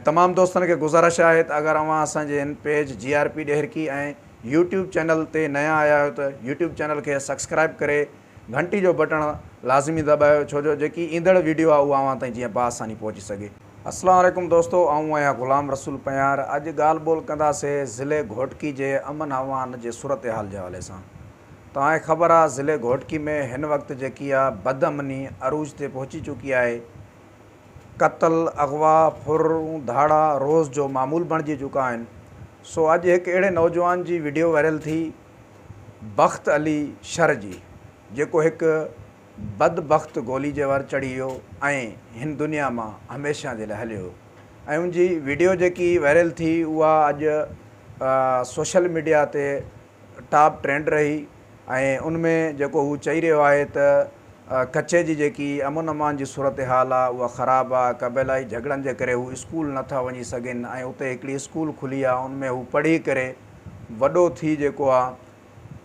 تمام دوستن کي گذارش آهي ته اگر اوهان اسان جي هن page G R P Daharki ۽ YouTube channel تي نيا آيا آهيو ته يوٽيوب چينل کي سبسڪرائب ڪري گهنٽي جو بٽڻ لازمي دٻايو ڇو جو جيڪي ايندڙ ويڊيو آهي اها اوهان تائين جيئن باآساني پهچي سگهي. السلام عليڪم دوستو آئون آهيان غلام رسول پنهيار اڄ ڳالهه ٻولهه ڪنداسي ضلعي گهوٽڪي جي امن امان جي صورتحال جي حوالي سان توهان کي خبر آهي ضلعي گهوٽڪي ۾ هن وقت جيڪي آهي بد امني عروج تي پهچي چڪي آهي قتل، اغوا، ڦر، ڌاڙا روز جو معمول بڻجي چڪا آهن سو اڄ هڪ اهڙي نوجوان جي وڊيو وائرل ٿي بخت علي شر جي جيڪو هڪ بد بخت گولي جي ور چڙهي ويو ۽ هن دنيا مان هميشه جي لاء هليو ويو ۽ ان جي وڊيو جيڪي وائرل ٿي اها اڄ سوشل ميڊيا تي ٽاپ ٽرينڊ رهي ۽ ان ۾ جيڪو هو چئي رهيو آهي ته ڪچي جي جيڪي امن امان جي صورتحال آهي اها خراب آهي قبيلائي جهڳڙن جي ڪري هو اسڪول نٿا وڃي سگهن ۽ اتي هڪڙي اسڪول کلي آهي ان ۾ هو پڙهي ڪري وڏو ٿي جيڪو آ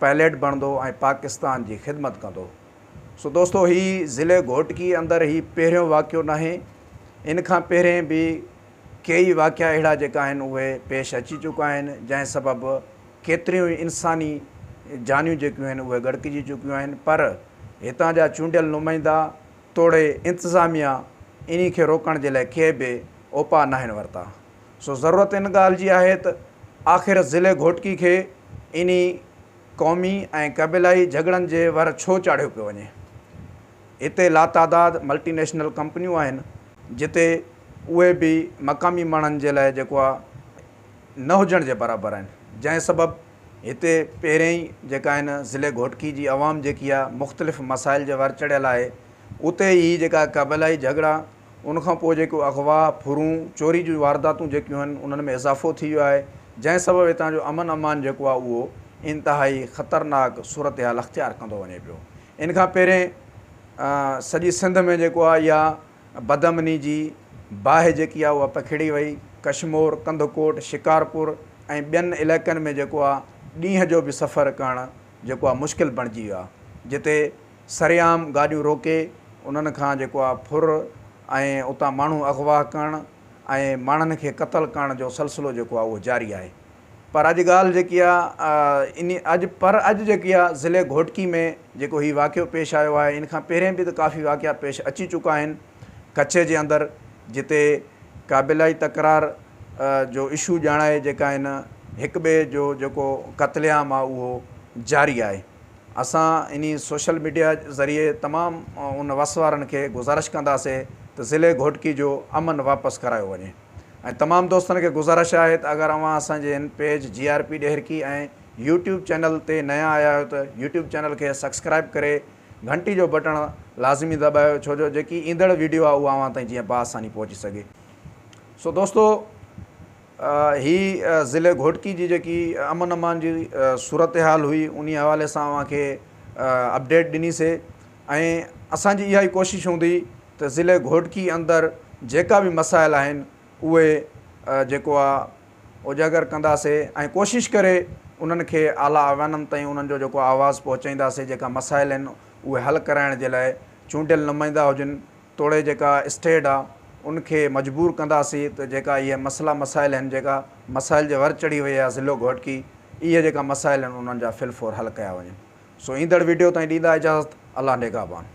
پائليٽ بڻندو ۽ پاڪستان جي خدمت ڪندو. سو دوستو هي ضلعي گهوٽڪي اندر هي پهريون واقعو ناهي ان کان پهرين به ڪيئي واقعا اهڙا جيڪا آهن اهي پيش اچي چڪا آهن جنهن سبب ڪيتريون ئي انساني جانيون جيڪيون آهن اهي ڳڙڪجي چڪيون آهن پر هتان جا چونڊيل نمائندا توڙي انتظاميا انهي کي روڪڻ جي لاء ڪي به اپاء ناهن ورتا. سو ضرورت ان ڳالهه جي آهي ته آخر ضلعي گهوٽڪي کي انهي قومي ۽ قبيلائي جهڳڙن جي ور ڇو چاڙهيو پيو وڃي؟ هتي لاتعداد ملٽي نيشنل ڪمپنيون آهن جتي اهي به مقامي ماڻهن جي لاء جيڪو آهي نه هجڻ جي برابر آهن جنهن سبب هتي پهرين ئي جيڪا آهن ضلعي گهوٽڪي جي عوام جيڪي آهي مختلف مسائل جي ور چڙهيل آهي اتي هي جيڪا قبيلائي جهڳڙا ان کان پوء جيڪو اغوا، ڦرون، چوري جون وارداتون جيڪيون آهن انهن ۾ اضافو ٿي ويو آهي جنهن سبب هتان جو امن امان جيڪو آهي اهو انتهائي خطرناڪ صورتحال اختيار ڪندو وڃي پيو. ان کان پهرين سڄي سنڌ ۾ جيڪو آهي اها بدامني جي باهه جيڪي آهي اها پکيڙي وئي، ڪشمور، ڪنڌڪوٽ، شڪارپور ۽ ٻين علائقن ۾ جيڪو آهي ڏينهن جو به سفر ڪرڻ جيڪو آهي مشڪل بڻجي ويو آهي جتي سرعام گاڏيون روڪي انهن کان جيڪو آ ڦر ۽ اتان ماڻهو اغوا ڪرڻ ۽ ماڻهن کي قتل ڪرڻ جو سلسلو جيڪو آ اهو جاري آهي پر اڄ ڳالهه جيڪي آ ان اڄ پر اڄ جيڪي آ ضلعي گهوٽڪي ۾ جيڪو هي واقعو پيش آيو آهي ان کان پهرين به ته ڪافي واقعا پيش اچي چڪا آهن ڪچي جي اندر جتي قابلائي تڪرار جو اشو ڄاڻائي جيڪا آهن هڪ ٻئي جو جيڪو قتل عام آ اهو جاري آهي. اسان انهي سوشل ميڊيا ذريعي تمام ان وس وارن کي گذارش ڪنداسي ته ضلعي گهوٽڪي جو امن واپس ڪرايو وڃي ۽ تمام دوستن کي گذارش آهي ته اگر اوهان اسان جي هن page G R P Daharki ۽ YouTube channel تي نيا آيا آهيو ته يوٽيوب چينل کي سبسڪرائب ڪري گهنٽي جو بٽڻ لازمي دٻايو ڇو جو جيڪي ايندڙ ويڊيو آهي اها اوهان تائين جيئن باآساني پهچي سگهي سو دوستو هي ضلعي گهوٽڪي جي جيڪي امن امان جي صورتحال هئي انهي حوالي سان اوهان کي اپڊيٽ ڏني سي ۽ اسان جي اها ئي ڪوشش هوندي ته ضلعي گهوٽڪي اندر جيڪا به مسائل آهن اهي جيڪو آ اجاگر ڪنداسي ۽ ڪوشش ڪري انهن کي اعليٰ ايوانن تائين انهن جو جيڪو آواز پهچائينداسي جيڪا مسائل آهن اهي حل ڪرائڻ جي لاء چونڊيل نمائندا هجن توڙي جيڪا اسٽيڊ آ ان کي مجبور ڪنداسين ته جيڪا اهي مسئلا مسائل آهن جيڪا مسائل جي ور چڙهي وئي آ ضلعو گهوٽڪي اهي جيڪا مسائل آهن انهن جا في الفور حل ڪيا وڃن سو ايندڙ ويڊيو تائين ڏيندا اجازت الله نگهبان.